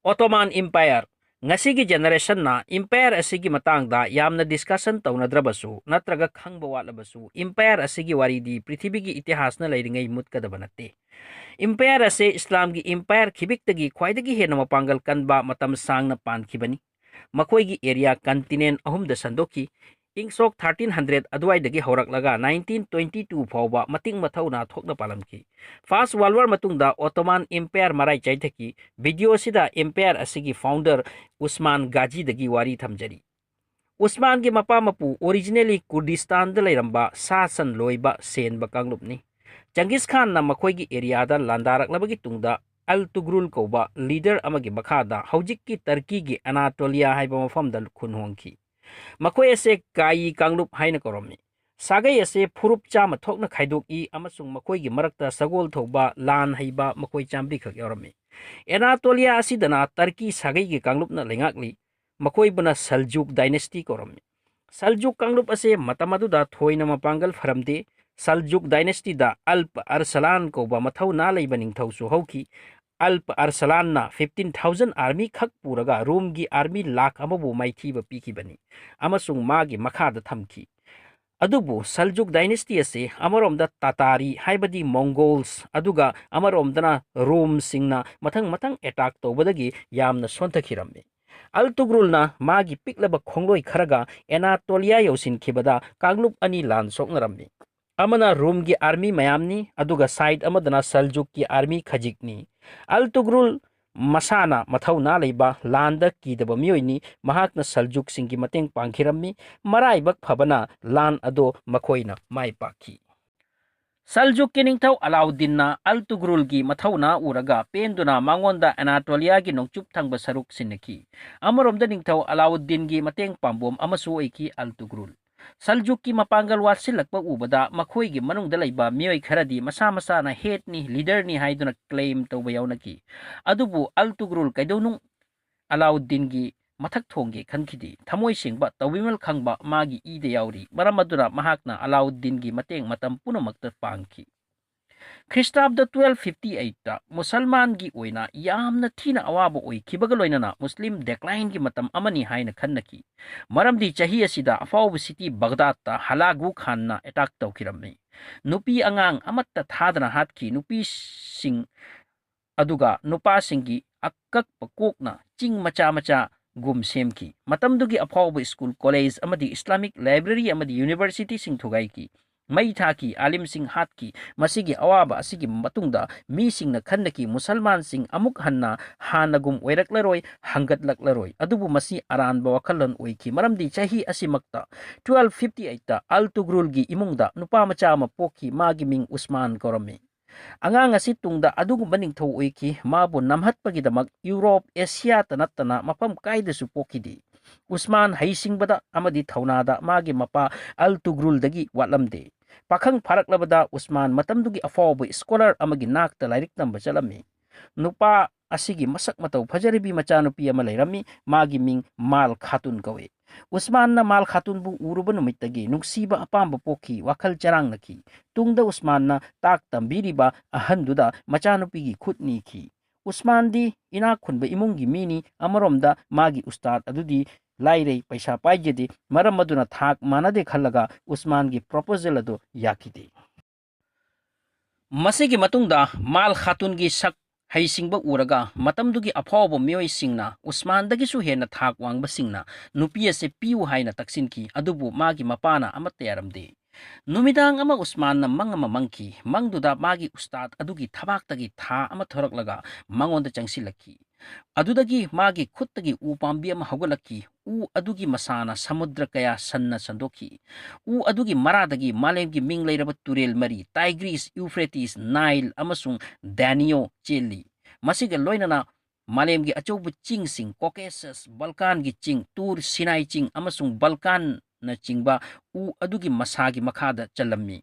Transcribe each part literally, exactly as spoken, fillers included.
Ottoman Empire꯫ ꯉꯁꯤꯒꯤ generationꯅ empire ꯑꯁꯤꯒꯤ ꯃꯇꯥꯡꯗ ꯌꯥꯝꯅ discussion ꯇꯧꯅꯗ꯭ꯔꯕꯁꯨ ꯅꯠꯇ꯭ꯔꯒ ꯈꯪꯕ ꯋꯥꯠꯂꯕꯁꯨ, empire ꯑꯁꯤꯒꯤ ꯋꯥꯔꯤꯗꯤ ꯄ꯭ꯔꯤꯊꯤꯕꯤꯒꯤ ꯏꯇꯤꯍꯥꯁꯅ ꯂꯩꯔꯤꯉꯩ ꯃꯨꯠꯀꯗꯕ ꯅꯠꯇꯦ꯫ Empire ꯑꯁꯤ ꯏꯁꯂꯥꯝꯒꯤ empire ꯈꯤꯕꯤꯛꯇꯒꯤ ꯈ꯭ꯋꯥꯏꯗꯒꯤ ꯍꯦꯟꯅ ꯃꯄꯥꯡꯒꯜ ꯀꯟꯕ ꯃꯇꯝ ꯁꯥꯡꯅ ꯄꯥꯟꯈꯤꯕꯅꯤ꯫ ꯃꯈꯣꯏꯒꯤ area continent ꯑꯍꯨꯝꯗ ꯁꯟꯗꯣꯛꯈꯤ꯫ ꯏꯪ ꯁꯣꯛ thirteen hundred ꯑꯗꯨꯋꯥꯏꯗꯒꯤ ꯍꯧꯔꯛꯂꯒ nineteen twenty two ꯐꯥꯎꯕ ꯃꯇꯤꯡ ꯃꯊꯧꯅꯥ ꯊꯣꯛꯅ ꯄꯥꯜꯂꯝꯈꯤ꯫ First World War ꯃꯇꯨꯡꯗ Ottoman Empire ꯃꯔꯥꯏ ꯆꯥꯏꯊꯈꯤ꯫ Video ꯑꯁꯤꯗ empire ꯑꯁꯤꯒꯤ founder ꯎꯁꯃꯥꯟ ꯒꯥꯖꯤꯗꯒꯤ ꯋꯥꯔꯤ ꯊꯝꯖꯔꯤ꯫ ꯎꯁꯃꯥꯟꯒꯤ ꯃꯄꯥ ꯃꯄꯨ originally ꯀꯨꯔꯗꯤꯁꯇꯥꯟꯗ ꯂꯩꯔꯝꯕ ꯁꯥ ꯁꯟ ꯂꯣꯏꯕ ꯁꯦꯟꯕ ꯀꯥꯡꯂꯨꯞꯅꯤ꯫ ꯆꯪꯒꯤꯁ ꯈꯥꯟꯅ ꯃꯈꯣꯏꯒꯤ areaꯗ ꯂꯥꯟꯗꯥꯔꯛꯂꯕꯒꯤ ꯇꯨꯡꯗ ꯑꯜ ꯇꯨꯒ꯭ꯔꯨꯜ ꯀꯧꯕ leader ꯑꯃꯒꯤ ꯃꯈꯥꯗ ꯍꯧꯖꯤꯛꯀꯤ ꯇꯔꯀꯤꯒꯤ ꯑꯅꯥꯇꯣꯂꯤꯌꯥ ꯍꯥꯏꯕ ꯃꯐꯝꯗ ꯈꯨꯟ ꯍꯣꯡꯈꯤ꯫ ꯃꯈꯣꯏ ꯑꯁꯦ ꯀꯥꯌꯤ ꯀꯥꯡꯂꯨꯞ ꯍꯥꯏꯅ ꯀꯧꯔꯝꯃꯤ꯫ ꯁꯥꯒꯩ ꯑꯁꯦ ꯐꯨꯔꯨꯞ ꯆꯥꯝꯃ ꯊꯣꯛꯅ ꯈꯥꯏꯗꯣꯛꯏ ꯑꯃꯁꯨꯡ ꯃꯈꯣꯏꯒꯤ ꯃꯔꯛꯇ ꯁꯒꯣꯜ ꯊꯧꯕ, ꯂꯥꯟ ꯍꯩꯕ ꯃꯈꯣꯏ ꯆꯥꯝꯃꯔꯤꯈꯛ ꯌꯥꯎꯔꯝꯃꯤ꯫ ꯑꯦꯅꯥꯇꯣꯂꯤꯌꯥ ꯑꯁꯤꯗꯅ ꯇꯔꯀꯤ ꯁꯥꯒꯩꯒꯤ ꯀꯥꯡꯂꯨꯞꯅ ꯂꯩꯉꯥꯛꯂꯤ꯫ ꯃꯈꯣꯏꯕꯨꯅ ꯁꯜꯖꯨꯛ dynasty ꯀꯧꯔꯝꯃꯤ꯫ ꯁꯜꯖꯨꯛ ꯀꯥꯡꯂꯨꯞ ꯑꯁꯦ ꯃꯇꯝ ꯑꯗꯨꯗ ꯊꯣꯏꯅ ꯃꯄꯥꯡꯒꯜ ꯐꯔꯝꯗꯦ꯫ ꯁꯜꯖꯨꯛ dynasty ꯗ ꯑꯜꯞ ꯑꯔꯁꯂꯥꯟ ꯀꯧꯕ ꯃꯊꯧꯅꯥ ꯂꯩꯕ ꯅꯤꯡꯊꯧꯁꯨ ꯍꯧꯈꯤ꯫ ꯑꯜꯞ ꯑꯔꯁꯂꯥꯟꯅ fifteen thousand army ꯈꯛ ꯄꯨꯔꯒ ꯔꯣꯝꯒꯤ army ꯂꯥꯈ ꯑꯃꯕꯨ ꯃꯥꯏꯊꯤꯕ ꯄꯤꯈꯤꯕꯅꯤ ꯑꯃꯁꯨꯡ ꯃꯥꯒꯤ ꯃꯈꯥꯗ ꯊꯝꯈꯤ꯫ ꯑꯗꯨꯕꯨ ꯁꯜꯖꯨꯛ dynasty ꯑꯁꯤ ꯑꯃꯔꯣꯝꯗ ꯇꯥꯇꯥꯔꯤ, ꯍꯥꯏꯕꯗꯤ Mongols, ꯑꯗꯨꯒ ꯑꯃꯔꯣꯝꯗꯅ ꯔꯣꯝꯁꯤꯡꯅ ꯃꯊꯪ ꯃꯊꯪ attack ꯇꯧꯕꯗꯒꯤ ꯌꯥꯝꯅ ꯁꯣꯟꯊꯈꯤꯔꯝꯃꯤ꯫ ꯑꯜ ꯇꯨꯒ꯭ꯔꯨꯜꯅ ꯃꯥꯒꯤ ꯄꯤꯛꯂꯕ ꯈꯣꯡꯂꯣꯏ ꯈꯔꯒ ꯑꯦꯅꯥꯇꯣꯂꯤꯌꯥ ꯌꯧꯁꯤꯟꯈꯤꯕꯗ ꯀꯥꯡꯂꯨꯞ ꯑꯅꯤ ꯂꯥꯟ ꯁꯣꯛꯅꯔꯝꯃꯤ꯫ ꯑꯃꯅ ꯔꯣꯝꯒꯤ army ꯃꯌꯥꯝꯅꯤ, ꯑꯗꯨꯒ side ꯑꯃꯗꯅ ꯁꯜꯖꯨꯛꯀꯤ army ꯈꯖꯤꯛꯅꯤ꯫ ꯑꯜ ꯇꯨꯒ꯭ꯔꯨꯜ ꯃꯁꯥꯅ ꯃꯊꯧꯅꯥ ꯂꯩꯕ, ꯂꯥꯟꯗ ꯀꯤꯗꯕ ꯃꯤꯑꯣꯏꯅꯤ꯫ ꯃꯍꯥꯛꯅ ꯁꯜꯖꯨꯛꯁꯤꯡꯒꯤ ꯃꯇꯦꯡ ꯄꯥꯡꯈꯤꯔꯝꯃꯤ꯫ ꯃꯔꯥꯏꯕꯛ ꯐꯕꯅ ꯂꯥꯟ ꯑꯗꯣ ꯃꯈꯣꯏꯅ ꯃꯥꯏ ꯄꯥꯛꯈꯤ꯫ ꯁꯜꯖꯨꯛꯀꯤ ꯅꯤꯡꯊꯧ ꯑꯂꯥꯎꯗꯤꯟꯅ ꯑꯜ ꯇꯨꯒ꯭ꯔꯨꯜꯒꯤ ꯃꯊꯧꯅꯥ ꯎꯔꯒ ꯄꯦꯟꯗꯨꯅ ꯃꯉꯣꯟꯗ ꯑꯦꯅꯥꯇꯣꯂꯤꯌꯥꯒꯤ ꯅꯣꯡꯆꯨꯞ ꯊꯪꯕ ꯁꯔꯨꯛ ꯁꯤꯟꯅꯈꯤ꯫ ꯑꯃꯔꯣꯝꯗ ꯅꯤꯡꯊꯧ ꯑꯂꯥꯎꯗꯤꯟꯒꯤ ꯃꯇꯦꯡ ꯄꯥꯡꯕꯣꯝ ꯑꯃꯁꯨ ꯑꯣꯏꯈꯤ ꯑꯜ ꯇꯨꯒ꯭ꯔꯨꯜ꯫ ꯁꯜꯖꯨꯛꯀꯤ ꯃꯄꯥꯡꯒꯜ ꯋꯥꯠꯁꯤꯜꯂꯛꯄ ꯎꯕꯗ ꯃꯈꯣꯏꯒꯤ ꯃꯅꯨꯡꯗ ꯂꯩꯕ ꯃꯤꯑꯣꯏ ꯈꯔꯗꯤ ꯃꯁꯥ ꯃꯁꯥꯅ head ꯅꯤ, leader ꯅꯤ ꯍꯥꯏꯗꯨꯅ claim ꯇꯧꯕ ꯌꯥꯎꯅꯈꯤ꯫ ꯑꯗꯨꯕꯨ ꯑꯜ ꯇꯨꯒ꯭ꯔꯨꯜ ꯀꯩꯗꯧꯅꯨꯡ ꯑꯂꯥꯎꯗꯤꯟꯒꯤ ꯃꯊꯛ ꯊꯣꯡꯒꯦ ꯈꯟꯈꯤꯗꯦ꯫ ꯊꯃꯣꯏ ꯁꯦꯡꯕ, ꯇꯧꯕꯤꯃꯜ ꯈꯪꯕ, ꯃꯥꯒꯤ ꯏꯗ ꯌꯥꯎꯔꯤ꯫ ꯃꯔꯝ ꯑꯗꯨꯅ ꯃꯍꯥꯛꯅ ꯑꯂꯥꯎꯗꯤꯟꯒꯤ ꯃꯇꯦꯡ ꯃꯇꯝ ꯄꯨꯝꯅꯃꯛꯇ ꯄꯥꯡꯈꯤ꯫ ꯈ꯭ꯔꯤꯁꯇꯥꯕꯗ twelve fifty eight ꯇ ꯃꯨꯁꯜꯃꯥꯟꯒꯤ ꯑꯣꯏꯅ ꯌꯥꯝꯅ ꯊꯤꯅ ꯑꯋꯥꯕ ꯑꯣꯏꯈꯤꯕꯒ ꯂꯣꯏꯅꯅ ꯃꯨꯁꯂꯤꯝ decline ꯒꯤ ꯃꯇꯝ ꯑꯃꯅꯤ ꯍꯥꯏꯅ ꯈꯟꯅꯈꯤ꯫ ꯃꯔꯝꯗꯤ ꯆꯍꯤ ꯑꯁꯤꯗ ꯑꯐꯥꯎꯕ city ꯕꯒꯗꯥꯗꯇ ꯍꯂꯥꯒꯨ ꯈꯥꯟꯅ attack ꯇꯧꯈꯤꯔꯝꯃꯤ꯫ ꯅꯨꯄꯤ ꯑꯉꯥꯡ ꯑꯃꯠꯇ ꯊꯥꯗꯅ ꯍꯥꯠꯈꯤ꯫ ꯅꯨꯄꯤꯁꯤꯡ ꯑꯗꯨꯒ ꯅꯨꯄꯥꯁꯤꯡꯒꯤ ꯑꯀꯛꯄ ꯀꯣꯛꯅ ꯆꯤꯡ ꯃꯆꯥ ꯃꯆꯥ ꯒꯨꯝ ꯁꯦꯝꯈꯤ꯫ ꯃꯇꯝꯗꯨꯒꯤ ꯑꯐꯥꯎꯕ school, college ꯑꯃꯗꯤ Islamic library ꯑꯃꯗꯤ university ꯁꯤꯡ ꯊꯨꯒꯥꯏꯈꯤ꯫ ꯃꯩ ꯊꯥꯈꯤ, ꯑꯥꯂꯤꯝꯁꯤꯡ ꯍꯥꯠꯈꯤ꯫ ꯃꯁꯤꯒꯤ ꯑꯋꯥꯕ ꯑꯁꯤꯒꯤ ꯃꯇꯨꯡꯗ ꯃꯤꯁꯤꯡꯅ ꯈꯟꯅꯈꯤ, ꯃꯨꯁꯜꯃꯥꯟꯁꯤꯡ ꯑꯃꯨꯛ ꯍꯟꯅ ꯍꯥꯟꯅꯒꯨꯝ ꯑꯣꯏꯔꯛꯂꯔꯣꯏ, ꯍꯪꯒꯠꯂꯛꯂꯔꯣꯏ꯫ ꯑꯗꯨꯕꯨ ꯃꯁꯤ ꯑꯔꯥꯟꯕ ꯋꯥꯈꯜꯂꯣꯟ ꯑꯣꯏꯈꯤ, ꯃꯔꯝꯗꯤ ꯆꯍꯤ ꯑꯁꯤꯃꯛꯇ twelve fifty eight ꯇ ꯑꯜ ꯇꯨꯒ꯭ꯔꯨꯜꯒꯤ ꯏꯃꯨꯡꯗ ꯅꯨꯄꯥ ꯃꯆꯥ ꯑꯃ ꯄꯣꯛꯈꯤ꯫ ꯃꯥꯒꯤ ꯃꯤꯡ ꯎꯁꯃꯥꯟ ꯀꯧꯔꯝꯃꯤ꯫ ꯑꯉꯥꯡ ꯑꯁꯤ ꯇꯨꯡꯗ ꯑꯗꯨꯒꯨꯝꯕ ꯅꯤꯡꯊꯧ ꯑꯣꯏꯈꯤ꯫ ꯃꯥꯕꯨ ꯅꯝꯍꯠꯄꯒꯤꯗꯃꯛ ꯌꯨꯔꯣꯞ, ꯑꯦꯁꯤꯌꯥꯇ ꯅꯠꯇꯅ ꯃꯐꯝ ꯀꯥꯏꯗꯁꯨ ꯄꯣꯛꯈꯤꯗꯦ꯫ ꯎꯁꯃꯥꯟ ꯍꯩꯁꯤꯡꯕꯗ ꯑꯃꯗꯤ ꯊꯧꯅꯥꯗ ꯃꯥꯒꯤ ꯃꯄꯥ ꯑꯜ ꯇꯨꯒ꯭ꯔꯨꯜꯗꯒꯤ ꯋꯥꯠꯂꯝꯗꯦ꯫ ꯄꯥꯈꯪ ꯐꯥꯔꯛꯂꯕꯗ ꯎꯁꯃꯥꯟ ꯃꯇꯝꯗꯨꯒꯤ ꯑꯐꯥꯎꯕ scholar ꯑꯃꯒꯤ ꯅꯥꯛꯇ ꯂꯥꯏꯔꯤꯛ ꯇꯝꯕ ꯆꯠꯂꯝꯃꯤ꯫ ꯅꯨꯄꯥ ꯑꯁꯤꯒꯤ ꯃꯁꯛ ꯃꯇꯧ ꯐꯖꯔꯕꯤ ꯃꯆꯥꯅꯨꯄꯤ ꯑꯃ ꯂꯩꯔꯝꯃꯤ꯫ ꯃꯥꯒꯤ ꯃꯤꯡ ꯃꯥꯜ ꯈꯥꯇꯨꯟ ꯀꯧꯏ꯫ ꯎꯁꯃꯥꯟꯅ ꯃꯥꯜ ꯈꯥꯇꯨꯟꯕꯨ ꯎꯔꯨꯕ ꯅꯨꯃꯤꯠꯇꯒꯤ ꯅꯨꯡꯁꯤꯕ ꯑꯄꯥꯝꯕ ꯄꯣꯛꯈꯤ, ꯋꯥꯈꯜ ꯆꯔꯥꯡꯅꯈꯤ꯫ ꯇꯨꯡꯗ ꯎꯁꯃꯥꯟꯅ ꯇꯥꯛ ꯇꯝꯕꯤꯔꯤꯕ ꯑꯍꯟꯗꯨꯗ ꯃꯆꯥꯅꯨꯄꯤꯒꯤ ꯈꯨꯠ ꯅꯤꯈꯤ꯫ ꯎꯁꯃꯥꯟꯗꯤ ꯏꯅꯥꯛ ꯈꯨꯟꯕ ꯏꯃꯨꯡꯒꯤ ꯃꯤꯅꯤ꯫ ꯑꯃꯔꯣꯝꯗ ꯃꯥꯒꯤ ꯎꯁꯇꯥꯗ ꯑꯗꯨꯗꯤ ꯂꯥꯏꯔꯩ, ꯄꯩꯁꯥ ꯄꯥꯏꯖꯗꯦ꯫ ꯃꯔꯝ ꯑꯗꯨꯅ ꯊꯥꯛ ꯃꯥꯟꯅꯗꯦ ꯈꯜꯂꯒ ꯎꯁꯃꯥꯟꯒꯤ proposal ꯑꯗꯨ ꯌꯥꯈꯤꯗꯦ꯫ ꯃꯁꯤꯒꯤ ꯃꯇꯨꯡꯗ ꯃꯥꯜ ꯈꯥꯇꯨꯟꯒꯤ ꯁꯛ ꯍꯩꯁꯤꯡꯕ ꯎꯔꯒ ꯃꯇꯝꯗꯨꯒꯤ ꯑꯐꯥꯎꯕ ꯃꯤꯑꯣꯏꯁꯤꯡꯅ ꯎꯁꯃꯥꯟꯗꯒꯤꯁꯨ ꯍꯦꯟꯅ ꯊꯥꯛ ꯋꯥꯡꯕꯁꯤꯡꯅ ꯅꯨꯄꯤ ꯑꯁꯤ ꯄꯤꯌꯨ ꯍꯥꯏꯅ ꯇꯛꯁꯤꯟꯈꯤ꯫ ꯑꯗꯨꯕꯨ ꯃꯥꯒꯤ ꯃꯄꯥꯅ ꯑꯃꯠꯇ ꯌꯥꯔꯝꯗꯦ꯫ ꯅꯨꯃꯤꯗꯥꯡ ꯑꯃ ꯎꯁꯃꯥꯟꯅ ꯃꯪ ꯑꯃ ꯃꯪꯈꯤ꯫ ꯃꯪꯗꯨꯗ ꯃꯥꯒꯤ ꯎꯁꯇꯥꯗ ꯑꯗꯨꯒꯤ ꯊꯕꯥꯛꯇꯒꯤ ꯊꯥ ꯑꯃ ꯊꯣꯔꯛꯂꯒ ꯃꯉꯣꯟꯗ ꯆꯪꯁꯤꯜꯂꯛꯈꯤ꯫ ꯑꯗꯨꯗꯒꯤ ꯃꯥꯒꯤ ꯈꯨꯠꯇꯒꯤ ꯎ ꯄꯥꯝꯕꯤ ꯑꯃ ꯍꯧꯒꯠꯂꯛꯈꯤ꯫ ꯎ ꯑꯗꯨꯒꯤ ꯃꯁꯥꯅ ꯁꯃꯨꯗ꯭ꯔ ꯀꯌꯥ ꯁꯟꯅ ꯁꯟꯗꯣꯛꯈꯤ꯫ ꯎ ꯑꯗꯨꯒꯤ ꯃꯔꯥꯗꯒꯤ ꯃꯥꯂꯦꯝꯒꯤ ꯃꯤꯡ ꯂꯩꯔꯕ ꯇꯨꯔꯦꯜ ꯃꯔꯤ, ꯇꯥꯏꯒ꯭ꯔꯤꯁ, ꯏꯎꯐ꯭ꯔꯦꯇꯤꯁ, ꯅꯥꯏꯜ ꯑꯃꯁꯨꯡ ꯗꯥꯅꯤꯌꯣ ꯆꯦꯜꯂꯤ꯫ ꯃꯁꯤꯒ ꯂꯣꯏꯅꯅ ꯃꯥꯂꯦꯝꯒꯤ ꯑꯆꯧꯕ ꯆꯤꯡꯁꯤꯡ, ꯀꯣꯀꯦꯁꯁ, ꯕꯜꯀꯥꯟꯒꯤ ꯆꯤꯡ, ꯇꯨꯔ, ꯁꯤꯅꯥꯏ ꯆꯤꯡ ꯑꯃꯁꯨꯡ ꯕꯜꯀꯥꯟꯅꯆꯤꯡꯕ ꯎ ꯑꯗꯨꯒꯤ ꯃꯁꯥꯒꯤ ꯃꯈꯥꯗ ꯆꯜꯂꯝꯃꯤ꯫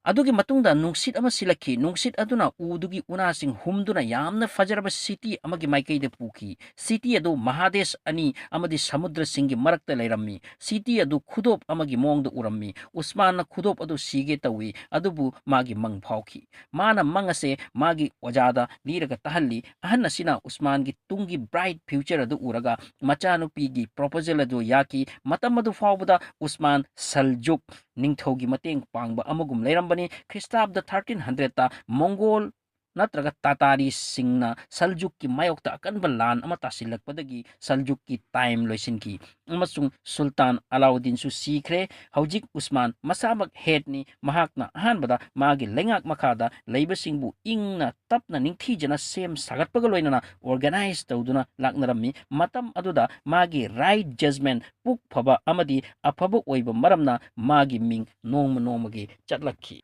ꯑꯗꯨꯒꯤ ꯃꯇꯨꯡꯗ ꯅꯨꯡꯁꯤꯠ ꯑꯃ ꯁꯤꯜꯂꯛꯈꯤ꯫ ꯅꯨꯡꯁꯤꯠ ꯑꯗꯨꯅ ꯎꯗꯨꯒꯤ ꯎꯅꯥꯁꯤꯡ ꯍꯨꯝꯗꯨꯅ ꯌꯥꯝꯅ ꯐꯖꯔꯕ ꯁꯤꯇꯤ ꯑꯃꯒꯤ ꯃꯥꯏꯀꯩꯗ ꯄꯨꯈꯤ꯫ ꯁꯤꯇꯤ ꯑꯗꯨ ꯃꯍꯥꯗꯦꯁ ꯑꯅꯤ ꯑꯃꯗꯤ ꯁꯃꯨꯗ꯭ꯔꯁꯤꯡꯒꯤ ꯃꯔꯛꯇ ꯂꯩꯔꯝꯃꯤ꯫ ꯁꯤꯇꯤ ꯑꯗꯨ ꯈꯨꯗꯣꯞ ꯑꯃꯒꯤ ꯃꯑꯣꯡꯗ ꯎꯔꯝꯃꯤ꯫ ꯎꯁꯃꯥꯟꯅ ꯈꯨꯗꯣꯞ ꯑꯗꯨ ꯁꯤꯒꯦ ꯇꯧꯏ, ꯑꯗꯨꯕꯨ ꯃꯥꯒꯤ ꯃꯪ ꯐꯥꯎꯈꯤ꯫ ꯃꯥꯅ ꯃꯪ ꯑꯁꯦ ꯃꯥꯒꯤ ꯑꯣꯖꯥꯗ ꯂꯤꯔꯒ ꯇꯥꯍꯜꯂꯤ꯫ ꯑꯍꯟ ꯑꯁꯤꯅ ꯎꯁꯃꯥꯟꯒꯤ ꯇꯨꯡꯒꯤ bright future ꯑꯗꯨ ꯎꯔꯒ ꯃꯆꯥꯅꯨꯄꯤꯒꯤ proposal ꯑꯗꯨ ꯌꯥꯈꯤ꯫ ꯃꯇꯝ ꯑꯗꯨ ꯐꯥꯎꯕꯗ ꯎꯁꯃꯥꯟ ꯁꯜꯖꯨꯛ ꯅꯤꯡꯊꯧꯒꯤ ꯃꯇꯦꯡ ꯄꯥꯡꯕ ꯑꯃꯒꯨꯝ ꯂꯩꯔꯝꯕꯅꯤ꯫ ꯈ꯭ꯔꯤꯁꯇꯥꯕꯗ thirteen hundredꯇ ꯃꯣꯡꯒꯣꯜ ꯅꯠꯇ꯭ꯔꯒ ꯇꯥꯇꯥꯔꯤꯁꯤꯡꯅ ꯁꯜꯖꯨꯛꯀꯤ ꯃꯥꯌꯣꯛꯇ ꯑꯀꯟꯕ ꯂꯥꯟ ꯑꯃ ꯇꯥꯁꯤꯜꯂꯛꯄꯗꯒꯤ ꯁꯜꯖꯨꯛꯀꯤ time ꯂꯣꯏꯁꯤꯟꯈꯤ ꯑꯃꯁꯨꯡ ꯁꯨꯜꯇꯥꯟ ꯑꯂꯥꯎꯗꯤꯟꯁꯨ ꯁꯤꯈ꯭ꯔꯦ꯫ ꯍꯧꯖꯤꯛ ꯎꯁꯃꯥꯟ ꯃꯁꯥꯃꯛ headꯅꯤ꯫ ꯃꯍꯥꯛꯅ ꯑꯍꯥꯟꯕꯗ ꯃꯥꯒꯤ ꯂꯩꯉꯥꯛ ꯃꯈꯥꯗ ꯂꯩꯕꯁꯤꯡꯕꯨ ꯏꯪꯅ ꯇꯞꯅ ꯅꯤꯡꯊꯤꯖꯅ ꯁꯦꯝ ꯁꯥꯒꯠꯄꯒ ꯂꯣꯏꯅꯅ organize ꯇꯧꯗꯨꯅ ꯂꯥꯛꯅꯔꯝꯃꯤ꯫ ꯃꯇꯝ ꯑꯗꯨꯗ ꯃꯥꯒꯤ right judgment, ꯄꯨꯛ ꯐꯕ ꯑꯃꯗꯤ ꯑꯐꯕ ꯑꯣꯏꯕ ꯃꯔꯝꯅ ꯃꯥꯒꯤ ꯃꯤꯡ ꯅꯣꯡꯃ ꯅꯣꯡꯃꯒꯤ ꯆꯠꯂꯛꯈꯤ꯫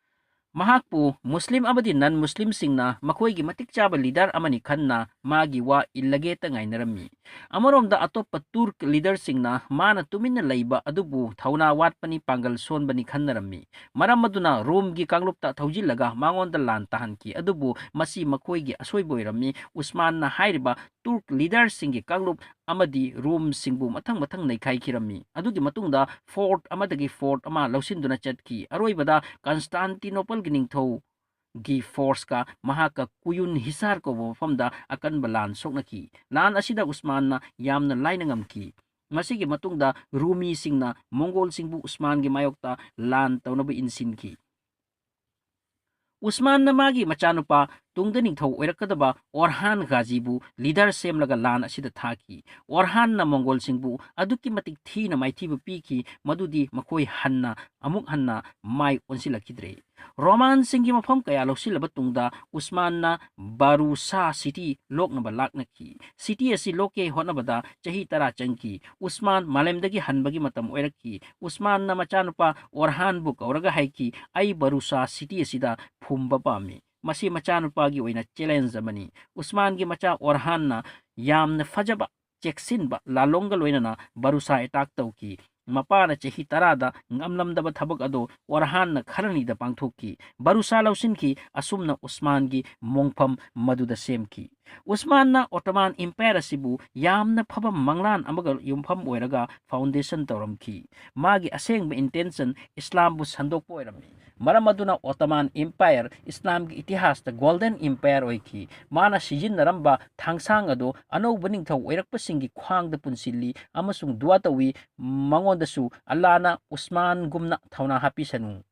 ꯃꯍꯥꯛꯄꯨ ꯃꯨꯁꯂꯤꯝ ꯑꯃꯗꯤ non ꯃꯨꯁꯂꯤꯝꯁꯤꯡꯅ ꯃꯈꯣꯏꯒꯤ ꯃꯇꯤꯛ ꯆꯥꯕ leader ꯑꯃꯅꯤ ꯈꯟꯅ ꯃꯥꯒꯤ ꯋꯥ ꯏꯜꯂꯒꯦꯇ ꯉꯥꯏꯅꯔꯝꯃꯤ꯫ ꯑꯃꯔꯣꯝꯗ ꯑꯇꯣꯞꯄ ꯇꯨꯔꯛ leaderꯁꯤꯡꯅ ꯃꯥꯅ ꯇꯨꯃꯤꯟꯅ ꯂꯩꯕ ꯑꯗꯨꯕꯨ ꯊꯧꯅꯥ ꯋꯥꯠꯄꯅꯤ, ꯄꯥꯡꯒꯜ ꯁꯣꯟꯕꯅꯤ ꯈꯟꯅꯔꯝꯃꯤ꯫ ꯃꯔꯝ ꯑꯗꯨꯅ ꯔꯣꯝꯒꯤ ꯀꯥꯡꯂꯨꯞꯇ ꯊꯧꯖꯤꯜꯂꯒ ꯃꯉꯣꯟꯗ ꯂꯥꯟ ꯇꯥꯍꯟꯈꯤ, ꯑꯗꯨꯕꯨ ꯃꯁꯤ ꯃꯈꯣꯏꯒꯤ ꯑꯁꯣꯏꯕ ꯑꯣꯏꯔꯝꯃꯤ꯫ ꯎꯁꯃꯥꯟꯅ ꯍꯥꯏꯔꯤꯕ ꯇꯨꯔꯛ leaderꯁꯤꯡꯒꯤ ꯀꯥꯡꯂꯨꯞ ꯑꯃꯗꯤ ꯔꯣꯝꯁꯤꯡꯕꯨ ꯃꯊꯪ ꯃꯊꯪ ꯅꯩꯈꯥꯏꯈꯤꯔꯝꯃꯤ꯫ ꯑꯗꯨꯒꯤ ꯃꯇꯨꯡꯗ fort ꯑꯃꯗꯒꯤ fort ꯑꯃ ꯂꯧꯁꯤꯟꯗꯨꯅ ꯆꯠꯈꯤ꯫ ꯑꯔꯣꯏꯕꯗ ꯀꯟꯁꯇꯥꯟꯇꯤꯅꯣꯄꯜꯒꯤ ꯅꯤꯡꯊꯧꯒꯤ forceꯀ ꯃꯍꯥꯛꯀ ꯀꯨꯌꯨꯟ ꯍꯤꯁꯥꯔ ꯀꯧꯕ ꯃꯐꯝꯗ ꯑꯀꯟꯕ ꯂꯥꯟ ꯁꯣꯛꯅꯈꯤ꯫ ꯂꯥꯟ ꯑꯁꯤꯗ ꯎꯁꯃꯥꯟꯅ ꯌꯥꯝꯅ ꯂꯥꯏꯅ ꯉꯝꯈꯤ꯫ ꯃꯁꯤꯒꯤ ꯃꯇꯨꯡꯗ ꯔꯨꯃꯤꯁꯤꯡꯅ ꯃꯣꯡꯒꯣꯜꯁꯤꯡꯕꯨ ꯎꯁꯃꯥꯟꯒꯤ ꯃꯥꯌꯣꯛꯇ ꯂꯥꯟ ꯇꯧꯅꯕ ꯏꯟꯁꯤꯟꯈꯤ꯫ ꯎꯁꯃꯥꯟꯅ ꯃꯥꯒꯤ ꯃꯆꯥꯅꯨꯄꯥ, ꯇꯨꯡꯗ ꯅꯤꯡꯊꯧ ꯑꯣꯏꯔꯛꯀꯗꯕ ꯑꯣꯔꯍꯥꯟ ꯒꯥꯖꯤꯕꯨ leader ꯁꯦꯝꯂꯒ ꯂꯥꯟ ꯑꯁꯤꯗ ꯊꯥꯈꯤ꯫ ꯑꯣꯔꯍꯥꯟꯅ ꯃꯣꯡꯒꯣꯜꯁꯤꯡꯕꯨ ꯑꯗꯨꯛꯀꯤ ꯃꯇꯤꯛ ꯊꯤꯅ ꯃꯥꯏꯊꯤꯕ ꯄꯤꯈꯤ, ꯃꯗꯨꯗꯤ ꯃꯈꯣꯏ ꯍꯟꯅ ꯑꯃꯨꯛ ꯍꯟꯅ ꯃꯥꯏ ꯑꯣꯟꯁꯤꯜꯂꯛꯈꯤꯗ꯭ꯔꯦ꯫ ꯔꯣꯃꯥꯟꯁꯤꯡꯒꯤ ꯃꯐꯝ ꯀꯌꯥ ꯂꯧꯁꯤꯜꯂꯕ ꯇꯨꯡꯗ ꯎꯁꯃꯥꯟꯅ ꯕꯥꯔꯨꯁꯥ city ꯂꯣꯛꯅꯕ ꯂꯥꯛꯅꯈꯤ꯫ City ꯑꯁꯤ ꯂꯣꯛꯀꯦ ꯍꯣꯠꯅꯕꯗ ꯆꯍꯤ ꯇꯔꯥ ꯆꯪꯈꯤ꯫ ꯎꯁꯃꯥꯟ ꯃꯥꯂꯦꯝꯗꯒꯤ ꯍꯟꯕꯒꯤ ꯃꯇꯝ ꯑꯣꯏꯔꯛꯈꯤ꯫ ꯎꯁꯃꯥꯟꯅ ꯃꯆꯥꯅꯨꯄꯥ ꯑꯣꯔꯍꯥꯟꯕꯨ ꯀꯧꯔꯒ ꯍꯥꯏꯈꯤ, "ꯑꯩ ꯕꯔꯨꯁꯥ city ꯑꯁꯤꯗ ꯐꯨꯝꯕ ꯄꯥꯝꯃꯤ꯫ ꯃꯁꯤ ꯃꯆꯥꯅꯨꯄꯥꯒꯤ ꯑꯣꯏꯅ challenge ꯑꯃꯅꯤ꯫" ꯎꯁꯃꯥꯟꯒꯤ ꯃꯆꯥ ꯑꯣꯔꯍꯥꯟꯅ ꯌꯥꯝꯅ ꯐꯖꯕ, ꯆꯦꯛꯁꯤꯟꯕ ꯂꯥꯂꯣꯡꯒ ꯂꯣꯏꯅꯅ ꯕꯔꯨꯁꯥ attack ꯇꯧꯈꯤ꯫ ꯃꯄꯥꯅ ꯆꯍꯤ ꯇꯔꯥꯗ ꯉꯝꯂꯝꯗꯕ ꯊꯕꯛ ꯑꯗꯨ ꯑꯣꯔꯍꯥꯟꯅ ꯈꯔꯅꯤꯗ ꯄꯥꯡꯊꯣꯛꯈꯤ꯫ ꯚꯔꯨꯁꯥ ꯂꯧꯁꯤꯟꯈꯤ꯫ ꯑꯁꯨꯝꯅ ꯎꯁꯃꯥꯟꯒꯤ ꯃꯣꯡꯐꯝ ꯃꯗꯨꯗ ꯁꯦꯝꯈꯤ꯫ ꯎꯁꯃꯥꯟꯅ ꯑꯣꯇꯣꯃꯥꯟ ꯏꯝꯄꯥꯌꯔ ꯑꯁꯤꯕꯨ ꯌꯥꯝꯅ ꯐꯕ ꯃꯪꯂꯥꯟ ꯑꯃꯒ ꯌꯨꯝꯐꯝ ꯑꯣꯏꯔꯒ ꯐꯥꯎꯟꯗꯦꯁꯟ ꯇꯧꯔꯝꯈꯤ꯫ ꯃꯥꯒꯤ ꯑꯁꯦꯡꯕ ꯏꯟꯇꯦꯟꯁꯟ ꯏꯁꯂꯥꯝꯕꯨ ꯁꯟꯗꯣꯛꯄ ꯑꯣꯏꯔꯝꯃꯤ꯫ ꯃꯔꯝ ꯑꯗꯨꯅ ꯑꯣꯇꯣꯃꯥꯟ ꯏꯝꯄꯥꯌꯔ ꯏꯁꯂꯥꯝꯒꯤ ꯏꯇꯤꯍꯥꯁꯇ ꯒꯣꯜꯗꯟ ꯏꯝꯄꯥꯌꯔ ꯑꯣꯏꯈꯤ꯫ ꯃꯥꯅ ꯁꯤꯖꯤꯟꯅꯔꯝꯕ ꯊꯥꯡꯁꯥꯡ ꯑꯗꯨ ꯑꯅꯧꯕ ꯅꯤꯡꯊꯧ ꯑꯣꯏꯔꯛꯄꯁꯤꯡꯒꯤ ꯈ꯭ꯋꯥꯡꯗ ꯄꯨꯟꯁꯤꯜꯂꯤ ꯑꯃꯁꯨꯡ ꯗꯨꯋꯥ ꯇꯧꯏ, ꯃꯉꯣꯟꯗꯁꯨ ꯑꯜꯂꯥꯅ ꯎꯁꯃꯥꯟꯒꯨꯝꯅ ꯊꯧꯅꯥ ꯍꯥꯞꯄꯤꯁꯅꯨ꯫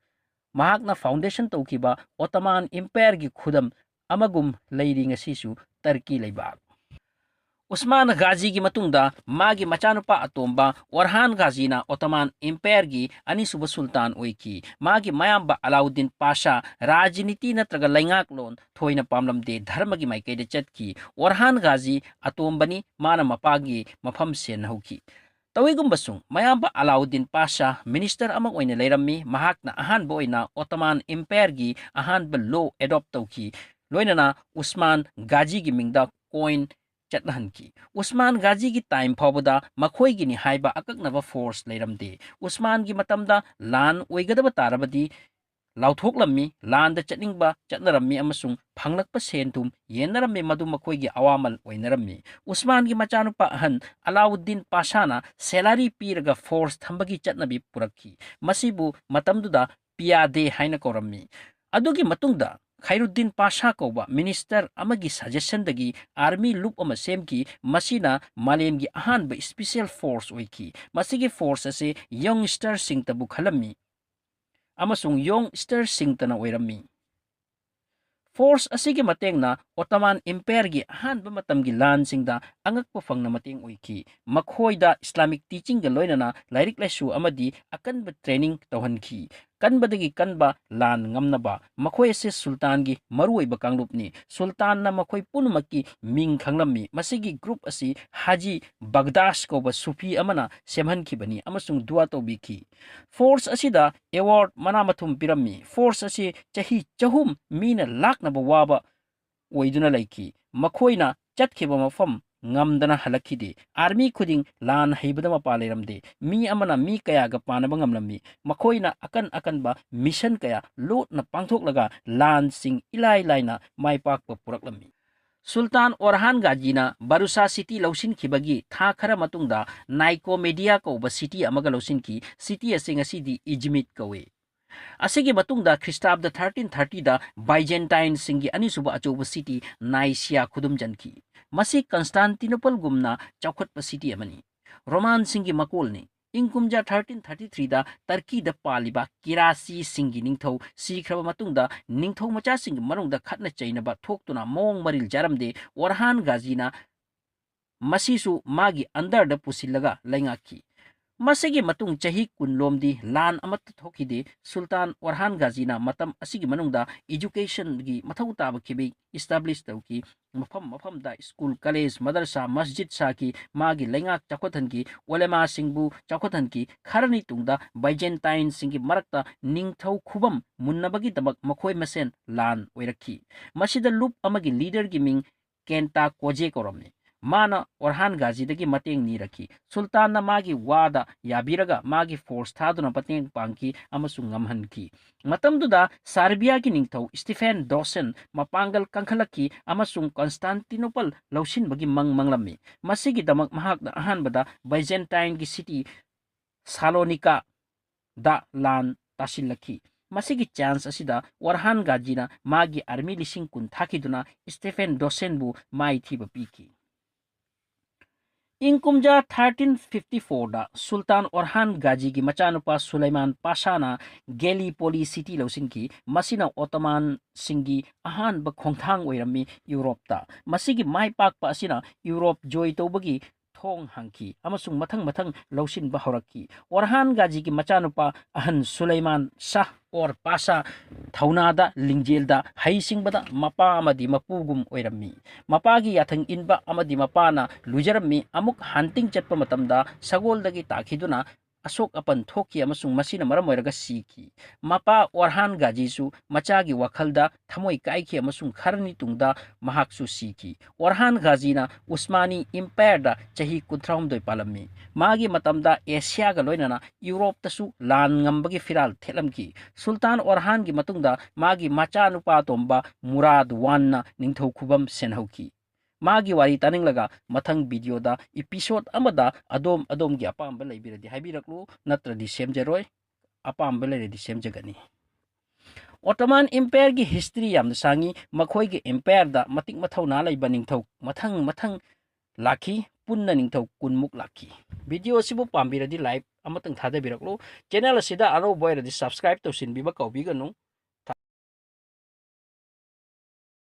ꯃꯍꯥꯛꯅ ꯐꯥꯎꯟꯗꯦꯁꯟ ꯇꯧꯈꯤꯕ ꯑꯣꯇꯣꯃꯥꯟ ꯏꯝꯄꯥꯌꯔꯒꯤ ꯈꯨꯗꯝ ꯑꯃꯒꯨꯝ ꯂꯩꯔꯤ ꯉꯁꯤꯁꯨ ꯇꯔꯀꯤ ꯂꯩꯕꯥꯛ꯫ ꯎꯁꯃꯥꯟ ꯒꯥꯖꯤꯒꯤ ꯃꯇꯨꯡꯗ ꯃꯥꯒꯤ ꯃꯆꯥꯅꯨꯄꯥ ꯑꯇꯣꯝꯕ ꯑꯣꯔꯍꯥꯟ ꯒꯥꯖꯤꯅ ꯑꯣꯇꯣꯃꯥꯟ ꯏꯝꯄꯥꯌꯔꯒꯤ ꯑꯅꯤꯁꯨꯕ ꯁꯨꯜꯇꯥꯟ ꯑꯣꯏꯈꯤ꯫ ꯃꯥꯒꯤ ꯃꯌꯥꯝꯕ ꯑꯂꯥꯎꯗꯤꯟ ꯄꯥꯁꯥ ꯔꯥꯖꯅꯤꯇꯤ ꯅꯠꯇ꯭ꯔꯒ ꯂꯩꯉꯥꯛꯂꯣꯟ ꯊꯣꯏꯅ ꯄꯥꯝꯂꯝꯗꯦ, ꯙꯔꯃꯒꯤ ꯃꯥꯏꯀꯩꯗ ꯆꯠꯈꯤ꯫ ꯑꯣꯔꯍꯥꯟ ꯒꯥꯖꯤ ꯑꯇꯣꯝꯕꯅꯤ, ꯃꯥꯅ ꯃꯄꯥꯒꯤ ꯃꯐꯝ ꯁꯦꯟꯅꯍꯧꯈꯤ꯫ ꯇꯧꯏꯒꯨꯝꯕꯁꯨꯡ, ꯃꯌꯥꯝꯕ ꯑꯂꯥꯎꯗꯤꯟ ꯄꯥꯁꯥ ꯃꯤꯅꯤꯁꯇꯔ ꯑꯃ ꯑꯣꯏꯅ ꯂꯩꯔꯝꯃꯤ꯫ ꯃꯍꯥꯛꯅ ꯑꯍꯥꯟꯕ ꯑꯣꯏꯅ ꯑꯣꯇꯣꯃꯥꯟ ꯏꯝꯄꯥꯌꯔꯒꯤ ꯑꯍꯥꯟꯕ ꯂꯣ ꯑꯦꯗꯣꯞ ꯇꯧꯈꯤ, ꯂꯣꯏꯅꯅ ꯎꯁꯃꯥꯟ ꯒꯥꯖꯤꯒꯤ ꯃꯤꯡꯗ ꯀꯣꯏꯟ ꯆꯠꯅꯍꯟꯈꯤ꯫ ꯎꯁꯃꯥꯟ ꯒꯥꯖꯤꯒꯤ ꯇꯥꯏꯝ ꯐꯥꯎꯕꯗ ꯃꯈꯣꯏꯒꯤꯅꯤ ꯍꯥꯏꯕ ꯑꯀꯛꯅꯕ ꯐꯣꯔꯁ ꯂꯩꯔꯝꯗꯦ꯫ ꯎꯁꯃꯥꯟꯒꯤ ꯃꯇꯝꯗ ꯂꯥꯟ ꯑꯣꯏꯒꯗꯕ ꯇꯥꯔꯕꯗꯤ ꯂꯥꯎꯊꯣꯛꯂꯝꯃꯤ, ꯂꯥꯟꯗ ꯆꯠꯅꯤꯡꯕ ꯆꯠꯅꯔꯝꯃꯤ ꯑꯃꯁꯨꯡ ꯐꯪꯂꯛꯄ ꯁꯦꯟ ꯊꯨꯝ ꯌꯦꯟꯅꯔꯝꯃꯤ, ꯃꯗꯨ ꯃꯈꯣꯏꯒꯤ ꯑꯋꯥꯃꯜ ꯑꯣꯏꯅꯔꯝꯃꯤ꯫ ꯎꯁꯃꯥꯟꯒꯤ ꯃꯆꯥꯅꯨꯄꯥ ꯑꯍꯟ ꯑꯂꯥꯎꯗꯤꯟ ꯄꯥꯁꯥꯅ ꯁꯦꯂꯥꯔꯤ ꯄꯤꯔꯒ ꯐꯣꯔꯁ ꯊꯝꯕꯒꯤ ꯆꯠꯅꯕꯤ ꯄꯨꯔꯛꯈꯤ꯫ ꯃꯁꯤꯕꯨ ꯃꯇꯝꯗꯨꯗ ꯄꯤꯌꯥꯗꯦ ꯍꯥꯏꯅ ꯀꯧꯔꯝꯃꯤ꯫ ꯑꯗꯨꯒꯤ ꯃꯇꯨꯡꯗ ꯈꯩꯔꯨꯗꯤꯟ ꯄꯥꯁꯥ ꯀꯧꯕ ꯃꯤꯅꯤꯁꯇꯔ ꯑꯃꯒꯤ ꯁꯖꯦꯁꯟꯗꯒꯤ ꯑꯥꯔꯃꯤ ꯂꯨꯞ ꯑꯃ ꯁꯦꯝꯈꯤ꯫ ꯃꯁꯤꯅ ꯃꯥꯂꯦꯝꯒꯤ ꯑꯍꯥꯟꯕ ꯏꯁꯄꯤꯁꯦꯜ ꯐꯣꯔꯁ ꯑꯣꯏꯈꯤ꯫ ꯃꯁꯤꯒꯤ ꯐꯣꯔꯁ ꯑꯁꯤ ꯌꯪꯁꯇꯔꯁꯤꯡꯇꯕꯨ ꯈꯜꯂꯝꯃꯤ ꯑꯃꯁꯨꯡ ꯌꯪꯁꯇꯔꯁꯤꯡꯇꯅ ꯑꯣꯏꯔꯝꯃꯤ꯫ ꯐꯣꯔꯁ ꯑꯁꯤꯒꯤ ꯃꯇꯦꯡꯅ ꯑꯣꯇꯣꯃꯥꯟ ꯏꯝꯄꯥꯌꯔꯒꯤ ꯑꯍꯥꯟꯕ ꯃꯇꯝꯒꯤ ꯂꯥꯟꯁꯤꯡꯗ ꯑꯉꯛꯄ ꯐꯪꯅ ꯃꯇꯦꯡ ꯑꯣꯏꯈꯤ꯫ ꯃꯈꯣꯏꯗ ꯏꯁꯂꯥꯃꯤꯛ ꯇꯤꯆꯤꯡꯒ ꯂꯣꯏꯅꯅ ꯂꯥꯏꯔꯤꯛ ꯂꯥꯏꯁꯨ ꯑꯃꯗꯤ ꯑꯀꯟꯕ ꯇ꯭ꯔꯦꯅꯤꯡ ꯇꯧꯍꯟꯈꯤ꯫ ꯀꯟꯕꯗꯒꯤ ꯀꯟꯕ ꯂꯥꯟ ꯉꯝꯅꯕ꯫ ꯃꯈꯣꯏ ꯑꯁꯤ ꯁꯨꯜꯇꯥꯟꯒꯤ ꯃꯔꯨꯑꯣꯏꯕ ꯀꯥꯡꯂꯨꯞꯅꯤ꯫ ꯁꯨꯜꯇꯥꯟꯅ ꯃꯈꯣꯏ ꯄꯨꯝꯅꯃꯛꯀꯤ ꯃꯤꯡ ꯈꯪꯂꯝꯃꯤ꯫ ꯃꯁꯤꯒꯤ ꯒ꯭ꯔꯨꯞ ꯑꯁꯤ ꯍꯥꯖꯤ ꯕꯒꯗꯥꯁ ꯀꯧꯕ ꯁꯨꯐꯤ ꯑꯃꯅ ꯁꯦꯝꯍꯟꯈꯤꯕꯅꯤ ꯑꯃꯁꯨꯡ ꯗꯨꯋꯥ ꯇꯧꯕꯤꯈꯤ꯫ ꯐꯣꯔꯁ ꯑꯁꯤꯗ ꯑꯦꯋꯥꯔꯗ ꯃꯅꯥ ꯃꯊꯨꯝ ꯄꯤꯔꯝꯃꯤ꯫ ꯐꯣꯔꯁ ꯑꯁꯤ ꯆꯍꯤ ꯆꯍꯨꯝ ꯃꯤꯅ ꯂꯥꯛꯅꯕ ꯋꯥꯕ ꯑꯣꯏꯗꯨꯅ ꯂꯩꯈꯤ꯫ ꯃꯈꯣꯏꯅ ꯆꯠꯈꯤꯕ ꯃꯐꯝ ꯉꯝꯗꯅ ꯍꯜꯂꯛꯈꯤꯗꯦ꯫ ꯑꯥꯔꯃꯤ ꯈꯨꯗꯤꯡ ꯂꯥꯟ ꯍꯩꯕꯗ ꯃꯄꯥ ꯂꯩꯔꯝꯗꯦ꯫ ꯃꯤ ꯑꯃꯅ ꯃꯤ ꯀꯌꯥꯒ ꯄꯥꯟꯅꯕ ꯉꯝꯂꯝꯃꯤ꯫ ꯃꯈꯣꯏꯅ ꯑꯀꯟ ꯑꯀꯟꯕ ꯃꯤꯁꯟ ꯀꯌꯥ ꯂꯣꯠꯅ ꯄꯥꯡꯊꯣꯛꯂꯒ ꯂꯥꯟꯁꯤꯡ ꯏꯂꯥꯏ ꯂꯥꯏꯅ ꯃꯥꯏ ꯄꯥꯛꯄ ꯄꯨꯔꯛꯂꯝꯃꯤ꯫ ꯁꯨꯜꯇꯥꯟ ꯑꯣꯔꯍꯥꯟ ꯒꯥꯖꯤꯅ ꯕꯔꯨꯁꯥ ꯁꯤꯇꯤ ꯂꯧꯁꯤꯟꯈꯤꯕꯒꯤ ꯊꯥ ꯈꯔ ꯃꯇꯨꯡꯗ ꯅꯥꯏꯀꯣꯃꯦꯗꯤꯌꯥ ꯀꯧꯕ ꯁꯤꯇꯤ ꯑꯃꯒ ꯂꯧꯁꯤꯟꯈꯤ꯫ ꯁꯤꯇꯤ ꯑꯁꯤ ꯉꯁꯤꯗꯤ ꯏꯖꯃꯤꯠ ꯀꯧꯏ꯫ ꯑꯁꯤꯒꯤ ꯃꯇꯨꯡꯗ ꯈ꯭ꯔꯤꯁꯇꯥꯕꯗ ꯊꯥꯔꯇꯤꯟ ꯊꯥꯔꯇꯤꯗ ꯕꯥꯏꯖꯦꯟꯇꯥꯏꯟꯁꯤꯡꯒꯤ ꯑꯅꯤꯁꯨꯕ ꯑꯆꯧꯕ ꯁꯤꯇꯤ ꯅꯥꯏꯁꯤꯌꯥ ꯈꯨꯗꯨꯝꯖꯟꯈꯤ꯫ ꯃꯁꯤ ꯀꯟꯁꯇꯥꯟꯇꯤꯅꯣꯄꯜꯒꯨꯝꯅ ꯆꯥꯎꯈꯠꯄ ꯁꯤꯇꯤ ꯑꯃꯅꯤ꯫ ꯔꯣꯃꯥꯟꯁꯤꯡꯒꯤ ꯃꯀꯣꯜꯅꯤ꯫ ꯏꯪ ꯀꯨꯝꯖꯥ ꯊꯥꯔꯇꯤꯟ ꯊꯥꯔꯇꯤ ꯊ꯭ꯔꯤꯗ ꯇꯔꯀꯤꯗ ꯄꯥꯜꯂꯤꯕ ꯀꯤꯔꯥꯁꯤꯁꯤꯡꯒꯤ ꯅꯤꯡꯊꯧ ꯁꯤꯈ꯭ꯔꯕ ꯃꯇꯨꯡꯗ ꯅꯤꯡꯊꯧ ꯃꯆꯥꯁꯤꯡꯒꯤ ꯃꯅꯨꯡꯗ ꯈꯠꯅ ꯆꯩꯅꯕ ꯊꯣꯛꯇꯨꯅ ꯃꯑꯣꯡ ꯃꯔꯤꯜ ꯆꯥꯔꯝꯗꯦ꯫ ꯑꯣꯔꯍꯥꯟ ꯒꯥꯖꯤꯅ ꯃꯁꯤꯁꯨ ꯃꯥꯒꯤ ꯑꯟꯗꯔꯗ ꯄꯨꯁꯤꯜꯂꯒ ꯂꯩꯉꯥꯛꯈꯤ꯫ ꯃꯁꯤꯒꯤ ꯃꯇꯨꯡ ꯆꯍꯤ ꯀꯨꯟ ꯂꯣꯝꯗꯤ ꯂꯥꯟ ꯑꯃꯠꯇ ꯊꯣꯛꯈꯤꯗꯦ꯫ ꯁꯨꯜꯇꯥꯟ ꯑꯣꯔꯍꯥꯟ ꯒꯥꯖꯤꯅ ꯃꯇꯝ ꯑꯁꯤꯒꯤ ꯃꯅꯨꯡꯗ ꯏꯖꯨꯀꯦꯁꯟꯒꯤ ꯃꯊꯧ ꯇꯥꯕ ꯈꯦꯕꯩ ꯏꯁꯇꯥꯕ꯭ꯂꯤꯁ ꯇꯧꯈꯤ꯫ ꯃꯐꯝ ꯃꯐꯝꯗ ꯁ꯭ꯀꯨꯜ, ꯀꯂꯦꯖ, ꯃꯗꯔꯁꯥ, ꯃꯁꯖꯤꯗ ꯁꯥꯈꯤ꯫ ꯃꯥꯒꯤ ꯂꯩꯉꯥꯛ ꯆꯥꯎꯈꯠꯍꯟꯈꯤ꯫ ꯑꯣꯂꯦꯃꯥꯁꯤꯡꯕꯨ ꯆꯥꯎꯈꯠꯍꯟꯈꯤ꯫ ꯈꯔꯅꯤ ꯇꯨꯡꯗ ꯕꯥꯏꯖꯦꯟꯇꯥꯏꯟꯁꯤꯡꯒꯤ ꯃꯔꯛꯇ ꯅꯤꯡꯊꯧ ꯈꯨꯕꯝ ꯃꯨꯟꯅꯕꯒꯤꯗꯃꯛ ꯃꯈꯣꯏ ꯃꯁꯦꯟ ꯂꯥꯟ ꯑꯣꯏꯔꯛꯈꯤ꯫ ꯃꯁꯤꯗ ꯂꯨꯞ ꯑꯃꯒꯤ ꯂꯤꯗꯔꯒꯤ ꯃꯤꯡ ꯀꯦꯟꯇꯥ ꯀꯣꯖꯦ ꯀꯧꯔꯝꯃꯤ꯫ ꯃꯥꯅ ꯑꯣꯔꯍꯥꯟ ꯒꯥꯖꯤꯗꯒꯤ ꯃꯇꯦꯡ ꯅꯤꯔꯛꯈꯤ꯫ ꯁꯨꯜꯇꯥꯟꯅ ꯃꯥꯒꯤ ꯋꯥꯗ ꯌꯥꯕꯤꯔꯒ ꯃꯥꯒꯤ ꯐꯣꯔꯁ ꯊꯥꯗꯨꯅ ꯃꯇꯦꯡ ꯄꯥꯡꯈꯤ ꯑꯃꯁꯨꯡ ꯉꯝꯍꯟꯈꯤ꯫ ꯃꯇꯝꯗꯨꯗ ꯁꯥꯔꯕꯤꯌꯥꯒꯤ ꯅꯤꯡꯊꯧ ꯁ꯭ꯇꯤꯐꯦꯟ ꯗꯣꯁꯟ ꯃꯄꯥꯡꯒꯜ ꯀꯟꯈꯠꯂꯛꯈꯤ ꯑꯃꯁꯨꯡ ꯀꯟꯁꯇꯥꯟꯇꯤꯅꯣꯄꯜ ꯂꯧꯁꯤꯟꯕꯒꯤ ꯃꯪ ꯃꯪꯂꯝꯃꯤ꯫ ꯃꯁꯤꯒꯤꯗꯃꯛ ꯃꯍꯥꯛꯅ ꯑꯍꯥꯟꯕꯗ ꯕꯥꯏꯖꯦꯟꯇꯥꯏꯟꯒꯤ ꯁꯤꯇꯤ ꯁꯥꯂꯣꯅꯤꯀꯥꯗ ꯂꯥꯟ ꯇꯥꯁꯤꯜꯂꯛꯈꯤ꯫ ꯃꯁꯤꯒꯤ ꯆꯥꯟꯁ ꯑꯁꯤꯗ ꯑꯣꯔꯍꯥꯟ ꯒꯥꯖꯤꯅ ꯃꯥꯒꯤ ꯑꯥꯔꯃꯤ ꯂꯤꯁꯤꯡ ꯀꯨꯟ ꯊꯥꯈꯤꯗꯨꯅ ꯁ꯭ꯇꯤꯐꯦꯟ ꯗꯣꯁꯦꯟꯕꯨ ꯃꯥꯏꯊꯤꯕ ꯄꯤꯈꯤ꯫ ꯏꯪ ꯀꯨꯝꯖꯥ ꯊꯥꯔꯇꯤꯟ ꯐꯤꯐꯇꯤ ꯐꯣꯔꯗ ꯁꯨꯜꯇꯥꯟ ꯑꯣꯔꯍꯥꯟ ꯒꯥꯖꯤꯒꯤ ꯃꯆꯥꯅꯨꯄꯥ ꯁꯨꯂꯩꯃꯥꯟ ꯄꯥꯁꯥꯅ ꯒꯦꯂꯤꯄꯣꯂꯤ ꯁꯤꯇꯤ ꯂꯧꯁꯤꯟꯈꯤ꯫ ꯃꯁꯤꯅ ꯑꯣꯇꯣꯃꯥꯟꯁꯤꯡꯒꯤ ꯑꯍꯥꯟꯕ ꯈꯣꯡꯊꯥꯡ ꯑꯣꯏꯔꯝꯃꯤ ꯌꯨꯔꯣꯞꯇ꯫ ꯃꯁꯤꯒꯤ ꯃꯥꯏ ꯄꯥꯛꯄ ꯑꯁꯤꯅ ꯌꯨꯔꯣꯞ ꯖꯣꯏ ꯇꯧꯕꯒꯤ ꯊꯣꯡ ꯍꯥꯡꯈꯤ ꯑꯃꯁꯨꯡ ꯃꯊꯪ ꯃꯊꯪ ꯂꯧꯁꯤꯟꯕ ꯍꯧꯔꯛꯈꯤ꯫ ꯑꯣꯔꯍꯥꯟ ꯒꯥꯖꯤꯒꯤ ꯃꯆꯥꯅꯨꯄꯥ ꯑꯍꯟ ꯁꯨꯂꯩꯃꯥꯟ ꯁꯥꯍ ꯑꯣꯔ ꯄꯥꯁꯥ ꯊꯧꯅꯥꯗ, ꯂꯤꯡꯖꯦꯜꯗ, ꯍꯩꯁꯤꯡꯕꯗ ꯃꯄꯥ ꯑꯃꯗꯤ ꯃꯄꯨꯒꯨꯝ ꯑꯣꯏꯔꯝꯃꯤ꯫ ꯃꯄꯥꯒꯤ ꯌꯥꯊꯪ ꯏꯟꯕ ꯑꯃꯗꯤ ꯃꯄꯥꯅ ꯂꯨꯖꯔꯝꯃꯤ꯫ ꯑꯃꯨꯛ ꯍꯟꯇꯤꯡ ꯆꯠꯄ ꯃꯇꯝꯗ ꯁꯒꯣꯜꯗꯒꯤ ꯇꯥꯈꯤꯗꯨꯅ ꯑꯁꯣꯛ ꯑꯄꯟ ꯊꯣꯛꯈꯤ ꯑꯃꯁꯨꯡ ꯃꯁꯤꯅ ꯃꯔꯝ ꯑꯣꯏꯔꯒ ꯁꯤꯈꯤ꯫ ꯃꯄꯥ ꯑꯣꯔꯍꯥꯟ ꯒꯥꯖꯤꯁꯨ ꯃꯆꯥꯒꯤ ꯋꯥꯈꯜꯗ ꯊꯃꯣꯏ ꯀꯥꯏꯈꯤ ꯑꯃꯁꯨꯡ ꯈꯔꯅꯤ ꯇꯨꯡꯗ ꯃꯍꯥꯛꯁꯨ ꯁꯤꯈꯤ꯫ ꯑꯣꯔꯍꯥꯟ ꯒꯥꯖꯤꯅ ꯎꯁꯃꯥꯅꯤ ꯏꯝꯄꯥꯌꯔꯗ ꯆꯍꯤ ꯀꯨꯟꯊ꯭ꯔꯥꯍꯨꯝꯗꯣꯏ ꯄꯥꯜꯂꯝꯃꯤ꯫ ꯃꯥꯒꯤ ꯃꯇꯝꯗ ꯑꯦꯁꯤꯌꯥꯒ ꯂꯣꯏꯅꯅ ꯌꯨꯔꯣꯞꯇꯁꯨ ꯂꯥꯟ ꯉꯝꯕꯒꯤ ꯐꯤꯔꯥꯜ ꯊꯦꯠꯂꯝꯈꯤ꯫ ꯁꯨꯜꯇꯥꯟ ꯑꯣꯔꯍꯥꯟꯒꯤ ꯃꯇꯨꯡꯗ ꯃꯥꯒꯤ ꯃꯆꯥꯅꯨꯄꯥ ꯑꯇꯣꯝꯕ ꯃꯨꯔꯥꯗ ꯋꯥꯟꯅ ꯅꯤꯡꯊꯧ ꯈꯨꯕꯝ ꯁꯦꯟꯍꯧꯈꯤ꯫ ꯃꯥꯒꯤ ꯋꯥꯔꯤ ꯇꯥꯅꯤꯡꯂꯒ ꯃꯊꯪ ꯚꯤꯗꯤꯑꯣꯗ episode ꯑꯃꯗ ꯑꯗꯣꯝ ꯑꯗꯣꯝꯒꯤ ꯑꯄꯥꯝꯕ ꯂꯩꯕꯤꯔꯗꯤ ꯍꯥꯏꯕꯤꯔꯛꯂꯨ, ꯅꯠꯇ꯭ꯔꯗꯤ ꯁꯦꯝꯖꯔꯣꯏ, ꯑꯄꯥꯝꯕ ꯂꯩꯔꯗꯤ ꯁꯦꯝꯖꯒꯅꯤ꯫ ꯑꯣꯇꯣꯃꯥꯟ ꯏꯝꯄꯥꯌꯔꯒꯤ history ꯌꯥꯝꯅ ꯁꯥꯡꯉꯤ꯫ ꯃꯈꯣꯏꯒꯤ ꯏꯝꯄꯥꯌꯔꯗ ꯃꯇꯤꯛ ꯃꯊꯧꯅꯥ ꯂꯩꯕ ꯅꯤꯡꯊꯧ ꯃꯊꯪ ꯃꯊꯪ ꯂꯥꯛꯈꯤ꯫ ꯄꯨꯟꯅ ꯅꯤꯡꯊꯧ ꯀꯨꯟꯃꯨꯛ ꯂꯥꯛꯈꯤ꯫ ꯚꯤꯗꯤꯑꯣ ꯑꯁꯤꯕꯨ ꯄꯥꯝꯕꯤꯔꯗꯤ like ꯑꯃꯇꯪ ꯊꯥꯗꯕꯤꯔꯛꯂꯨ꯫ Channel ꯑꯁꯤꯗ ꯑꯅꯧꯕ ꯑꯣꯏꯔꯗꯤ subscribe ꯇꯧꯁꯤꯟꯕꯤꯕ ꯀꯥꯎꯕꯤꯒꯅꯨ꯫